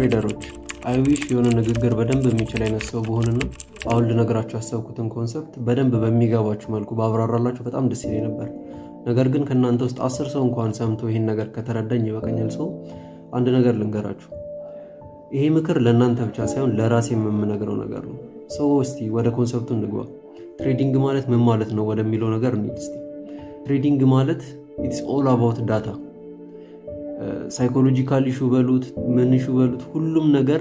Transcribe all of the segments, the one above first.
Trader ኦች፣ I wish የሆነ ንግግር በደንብ የሚችል አይነት ሰው ብሆንና አሁን ልነግራችሁ ያሰብኩትን concept በደንብ በሚገባችሁ መልኩ ባብራራላችሁ በጣም ደስ ይለኝ ነበር። ነገር ግን ከእናንተ ውስጥ 10 ሰው እንኳን ሰምቶ ይህን ነገር ከተረዳኝ ይበቃኛል። So አንድ ነገር ልንገራችሁ። ይሄ ምክር ለእናንተ ብቻ ሳይሆን ለራሴ የምነግረው ነገር ነው። So እስቲ ወደ concept ኡ እንግባ። Trading ማለት ምን ማለት ነው ወደሚለው ነገር እንሂድ እስቲ። Trading ማለት it's all about data። Psychological issue በሉት፣ ምን issue በሉት፣ ሁሉም ነገር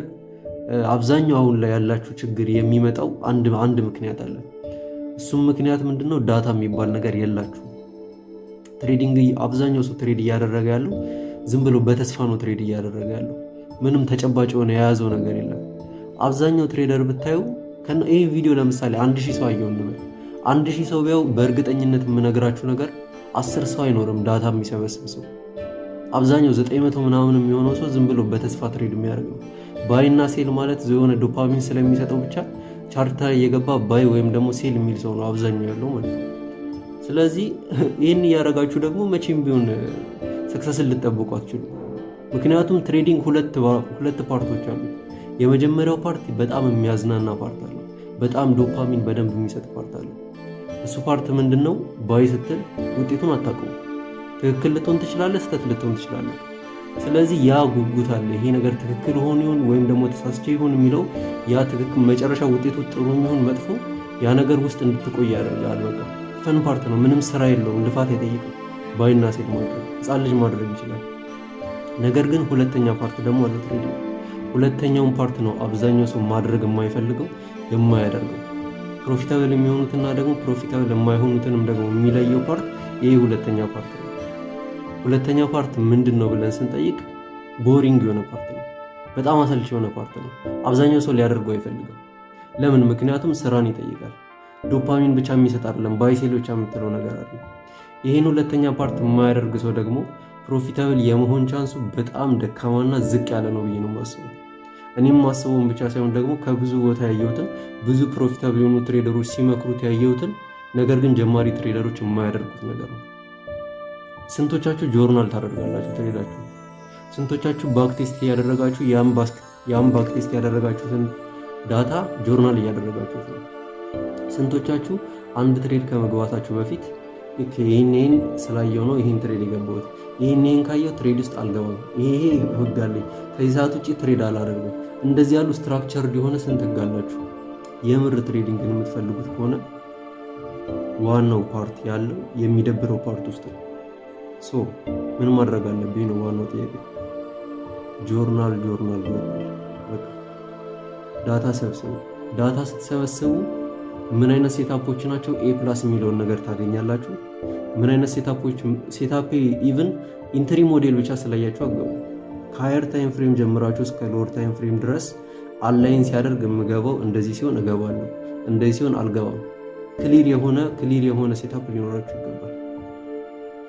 አብዛኛው አሁን ላይ ያላችሁ ችግር የሚመጣው አንድ አንድ ምክንያት አለ። እሱም ምክንያት ምንድነው? Data የሚባል ነገር የላችሁም። Trading አብዛኛው ሰው trade እያደረገ ያለው ዝም ብሎ በተስፋ ነው trade እያደረገ ያለው። ምንም ተጨባጭ የሆነ የያዘው ነገር የለም። አብዛኛው trader ብታዩ፣ ይህ ቪዲዮ ለምሳሌ 1000 ሰው አየው እንበል። 1000 ሰው ቢያው በእርግጠኝነት የምነግራችሁ ነገር 10 ሰው አይኖርም data የሚሰበስብ ሰው። አብዛኛው 900 ምናምን የሚሆነው ሰው ዝም ብሎ በተስፋ trade የሚያደርግ ነው። Buy ና sell ማለት የሆነ ዶፓሚን ስለሚሰጠው ብቻ chart ላይ እየገባ buy ወይም ደግሞ sell የሚል ሰው ነው አብዛኛው ያለው ማለት ነው። ስለዚህ ይህን እያደረጋችሁ ደግሞ መቼም ቢሆን success ን ልትጠብቁ አትችሉ። ምክንያቱም trading ሁለት part ኦች አሉት። የመጀመሪያው part በጣም የሚያዝናና part አለው። በጣም ዶፓሚን በደንብ የሚሰጥ part አለው። እሱ part ምንድን ነው? Buy ስትል ውጤቱን አታውቀውም። ትክክል ልትሆን ትችላለህ፣ ስህተት ልትሆን ትችላለህ። ስለዚህ ያ ጉጉት አለ። ይሄ ነገር ትክክል ሆኖ ይሁን ወይም ደግሞ ተሳስቼ ይሁን የሚለው ያ ትክክል መጨረሻ ውጤቱ ጥሩ ይሁን መጥፎ ያ ነገር ውስጥ እንድትቆይ ያደርጋል። በቃ fun part ነው። ምንም ስራ የለውም፣ ልፋት አይጠይቅም። Buy ና sell ማድረግ ህፃን ልጅ ማድረግ ይችላል። ነገር ግን ሁለተኛ part ደግሞ አለ trading። ሁለተኛውን part ነው አብዛኛው ሰው ማድረግ የማይፈልገው፣ የማያደርገው። Profitable የሚሆኑትና ደግሞ profitable የማይሆኑትንም ደግሞ የሚለየው part ይሄ ሁለተኛ part ነው። ሁለተኛው part ምንድን ነው ብለን ስንጠይቅ boring የሆነ part ነው። በጣም አሰልቺ የሆነ part ነው። አብዛኛው ሰው ሊያደርገው አይፈልግም። ለምን? ምክንያቱም ስራን ይጠይቃል። ዶፓሚን ብቻ የሚሰጥ አይደለም፣ buy sell ብቻ የምትለው ነገር አለ። ይህን ሁለተኛ part የማያደርግ ሰው ደግሞ profitable የመሆን chance ኡ በጣም ደካማና ዝቅ ያለ ነው ብዬ ነው የማስበው። እኔም ማስበውን ብቻ ሳይሆን ደግሞ ከብዙ ቦታ ያየሁትን፣ ብዙ profitable የሆኑ trader ኦች ሲመክሩት ያየሁትን፣ ነገር ግን ጀማሪ trader ኦች የማያደርጉት ነገር ነው። ስንቶቻችሁ ጆርናል ታደርጋላችሁ trade ኣችሁ? ስንቶቻችሁ backtest እያደረጋችሁ ያን backtest ያደረጋችሁትን data journal እያደረጋችሁት ነው? ስንቶቻችሁ አንድ trade ከመግባታችሁ በፊት ይህን ይህን ስላየው ነው ይህን trade የገባሁት፣ ይህን ይህን ካየው trade ውስጥ አልገባም፣ ይሄ ህግ አለኝ፣ ከዚህ ሰዓት ውጭ trade አላደርግም፣ እንደዚህ ያሉ structured የሆነ ስንት ህግ አላችሁ? የምር trading ን የምትፈልጉት ከሆነ ዋናው part ያለው የሚደብረው part ውስጥ ነው። So ምን ማድረግ አለብኝ ነው ዋናው ጥያቄ። Journal፣ journal፣ journal። በቃ data ሰብስቡ። Data ስትሰበስቡ ምን አይነት setup ኦች ናቸው A plus የሚለውን ነገር ታገኛላችሁ። ምን አይነት setup ኦች፣ setup even entry model ብቻ ስላያችሁ አገቡ። ከ higher time frame ጀምራችሁ እስከ lower time frame ድረስ align ሲያደርግ የምገባው እንደዚህ ሲሆን እገባለሁ፣ እንደዚህ ሲሆን አልገባም። Clear የሆነ setup ሊኖራችሁ ይገባል።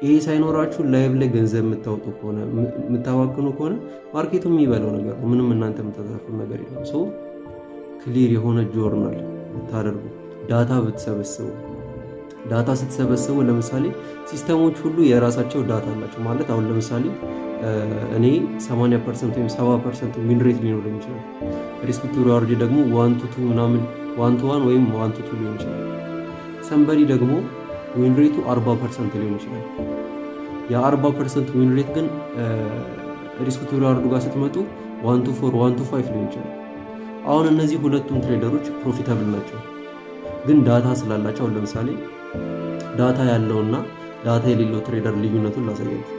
ይሄ ሳይኖራችሁ live ላይ ገንዘብ የምታወጡ ከሆነ፣ የምታባክኑ ከሆነ market ኡ የሚበላው ነገር ነው። ምንም እናንተ የምታተርፉት ነገር የለም። So clear የሆነ ጆርናል ብታደርጉ፣ data ብትሰበስቡ፣ data ስትሰበስቡ ለምሳሌ system ኦች ሁሉ የራሳቸው data አላቸው። ማለት አሁን ለምሳሌ እኔ 80% ወይም 70% win rate ሊኖረኝ ይችላል። Risk to reward ደግሞ 1 to 2 ምናምን፣ 1 to 1 ወይም 1 to 2 ሊሆን ይችላል። Somebody ደግሞ win rate ኡ 40% ሊሆን ይችላል። የ40% win rate ግን risk to reward ኡ ጋር ስትመጡ 1 to 4፣ 1 to 5 ሊሆን ይችላል። አሁን እነዚህ ሁለቱም trader ኦች profitable ናቸው፣ ግን data ስላላቸው። አሁን ለምሳሌ data ያለውና data የሌለው trader ልዩነቱን ላሳያችሁ።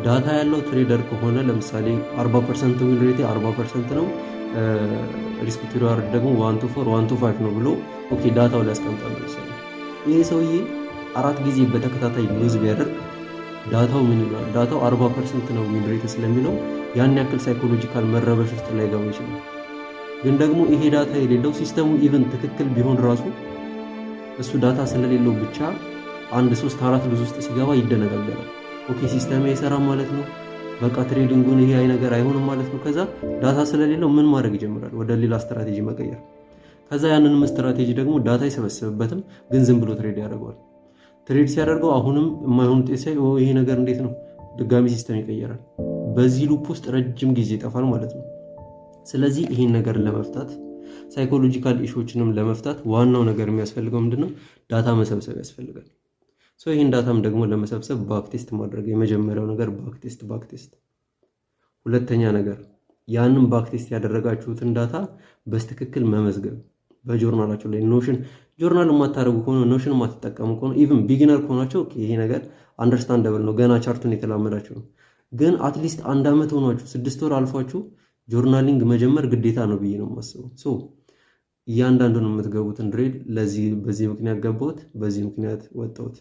Data ያለው trader ከሆነ ለምሳሌ 40% win rate 40% ነው፣ risk to reward ደግሞ 1 to 4፣ 1 to 5 ነው ብሎ okay data ው ላይ ያስቀምጣል። ለምሳሌ ይሄ ሰውዬ አራት ጊዜ በተከታታይ lose ቢያደርግ data ው ምን ይላል? Data ው 40% ነው win rate ስለሚለው ያን ያክል psychological መረበሽ ውስጥ ላይገባ ይችላል። ግን ደግሞ ይሄ data የሌለው፣ system ኡ even ትክክል ቢሆን ራሱ እሱ data ስለሌለው ብቻ አንድ ሶስት አራት lose ውስጥ ሲገባ ይደነጋገራል። Okay system አይሰራም ማለት ነው። በቃ trading ኡን ይሄ አይ ነገር አይሆንም ማለት ነው። ከዛ data ስለሌለው ምን ማድረግ ይጀምራል? ወደ ሌላ ስትራቴጂ መቀየር። ከዛ ያንንም ስትራቴጂ ደግሞ data አይሰበስብበትም፣ ግን ዝም ብሎ trade ያደርገዋል። Trade ሲያደርገው አሁንም የማይሆን ውጤት ሲያይ ይሄ ነገር እንዴት ነው፣ ድጋሚ system ይቀየራል። በዚህ loop ውስጥ ረጅም ጊዜ ይጠፋል ማለት ነው። ስለዚህ ይህን ነገር ለመፍታት፣ psychological issue ዎችንም ለመፍታት ዋናው ነገር የሚያስፈልገው ምንድነው? Data መሰብሰብ ያስፈልጋል። So ይህን data ም ደግሞ ለመሰብሰብ backtest ማድረግ፣ የመጀመሪያው ነገር backtest፣ backtest። ሁለተኛ ነገር ያንን backtest ያደረጋችሁትን data በትክክል መመዝገብ በጆርናላችሁ ላይ። Notion journal የማታደርጉ ከሆነ፣ Notion የማትጠቀሙ ከሆነ፣ even beginner ከሆናችሁ ይሄ ነገር understandable ነው፣ ገና chart ኡን የተላመዳችሁ ነው። ግን at least አንድ ዓመት ሆኗችሁ፣ 6 ወር አልፏችሁ journaling መጀመር ግዴታ ነው ብዬ ነው የማስበው። So እያንዳንዱን የምትገቡትን trade ለዚህ በዚህ ምክንያት ገባሁት፣ በዚህ ምክንያት ወጣሁት፣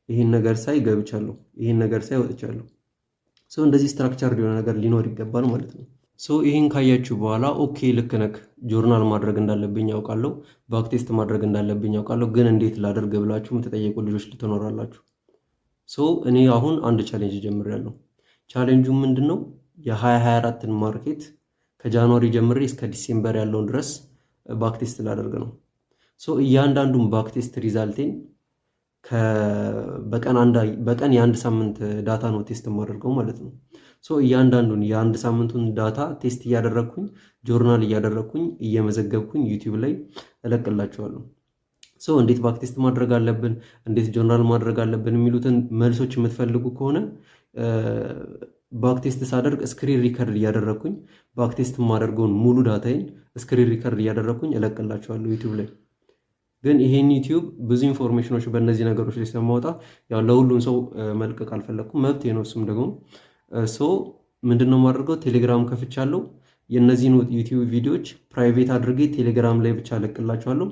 ይህን ነገር ሳይ ገብቻለሁ፣ ይህን ነገር ሳይ ወጥቻለሁ። So እንደዚህ structured የሆነ ነገር ሊኖር ይገባል ማለት ነው። So ይህን ካያችሁ በኋላ okay ልክ ነህ፣ ጆርናል ማድረግ እንዳለብኝ ያውቃለሁ፣ backtest ማድረግ እንዳለብኝ ያውቃለሁ፣ ግን እንዴት ላደርግ ብላችሁ የምትጠየቁ ልጆች ልትኖራላችሁ። So እኔ አሁን አንድ challenge ጀምሬያለሁ። ቻሌንጁ ምንድን ነው? የ2024ን market ከ January ጀምሬ እስከ December ያለውን ድረስ backtest ላደርግ ነው። So እያንዳንዱን backtest result ኤን በቀን የአንድ ሳምንት data ነው test የማደርገው ማለት ነው። So እያንዳንዱን የአንድ ሳምንቱን data test እያደረግኩኝ፣ ጆርናል እያደረግኩኝ፣ እየመዘገብኩኝ YouTube ላይ እለቅላችኋለሁ። So እንዴት backtest ማድረግ አለብን፣ እንዴት ጆርናል ማድረግ አለብን የሚሉትን መልሶች የምትፈልጉ ከሆነ backtest ሳደርግ screen record እያደረግኩኝ፣ backtest የማደርገውን ሙሉ data ዬን screen record እያደረግኩኝ እለቅላችኋለሁ YouTube ላይ። ግን ይሄን YouTube ብዙ information ኖች በእነዚህ ነገሮች ላይ ስለማወጣ ያው ለሁሉም ሰው መልቀቅ አልፈለግኩም፣ መብቴ ነው። እሱም ደግሞ so ምንድነው የማደርገው? ቴሌግራም ከፍቻለሁ። የእነዚህን YouTube ቪዲዮዎች private አድርጌ ቴሌግራም ላይ ብቻ እለቅላችኋለሁ።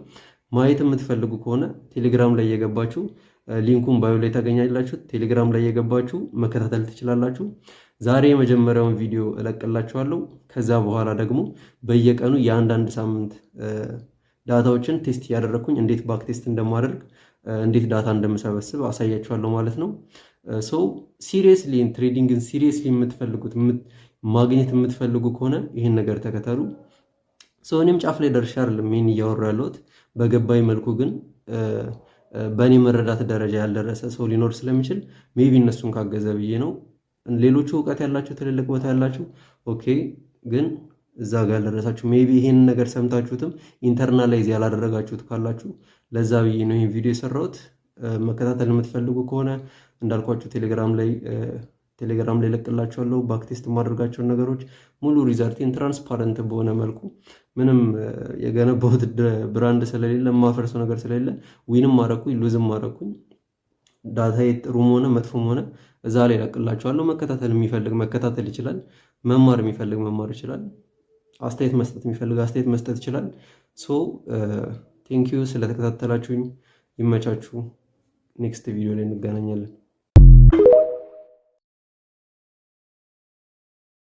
ማየት የምትፈልጉ ከሆነ ቴሌግራም ላይ እየገባችሁ፣ link ኡን bio ላይ ታገኛላችሁ። ቴሌግራም ላይ እየገባችሁ መከታተል ትችላላችሁ። ዛሬ የመጀመሪያውን ቪዲዮ እለቅላችኋለሁ። ከዛ በኋላ ደግሞ በየቀኑ የአንዳንድ ሳምንት data ዎችን test እያደረግኩኝ እንዴት backtest እንደማደርግ፣ እንዴት data እንደምሰበስብ አሳያችኋለሁ ማለት ነው። So seriously trading ን seriously የምትፈልጉት፣ ማግኘት የምትፈልጉ ከሆነ ይህን ነገር ተከተሉ። So እኔም ጫፍ ላይ ደርሼ አይደለም ይህን እያወራሁ ያለሁት፣ በገባኝ መልኩ ግን በእኔ መረዳት ደረጃ ያልደረሰ ሰው ሊኖር ስለሚችል maybe እነሱን ካገዘ ብዬ ነው። ሌሎቹ እውቀት ያላቸው፣ ትልልቅ ቦታ ያላችሁ okay፣ ግን እዛ ጋር ያልደረሳችሁ፣ maybe ይሄንን ነገር ሰምታችሁትም internalize ያላደረጋችሁት ካላችሁ ለዛ ብዬ ነው ይህን ቪዲዮ የሰራሁት። መከታተል የምትፈልጉ ከሆነ እንዳልኳችሁ ቴሌግራም ላይ እለቅላችኋለሁ። Backtest የማደርጋቸውን ነገሮች ሙሉ result ኤን transparent በሆነ መልኩ፣ ምንም የገነባሁት brand ስለሌለ፣ የማፈርሰው ነገር ስለሌለ፣ win ም አረኩኝ lose ም አረኩኝ data ጥሩም ሆነ መጥፎም ሆነ እዛ ላይ እለቅላችኋለሁ። መከታተል የሚፈልግ መከታተል ይችላል። መማር የሚፈልግ መማር ይችላል። አስተያየት መስጠት የሚፈልግ አስተያየት መስጠት ይችላል። So thank you ስለተከታተላችሁኝ። ይመቻችሁ። Next ቪዲዮ ላይ እንገናኛለን።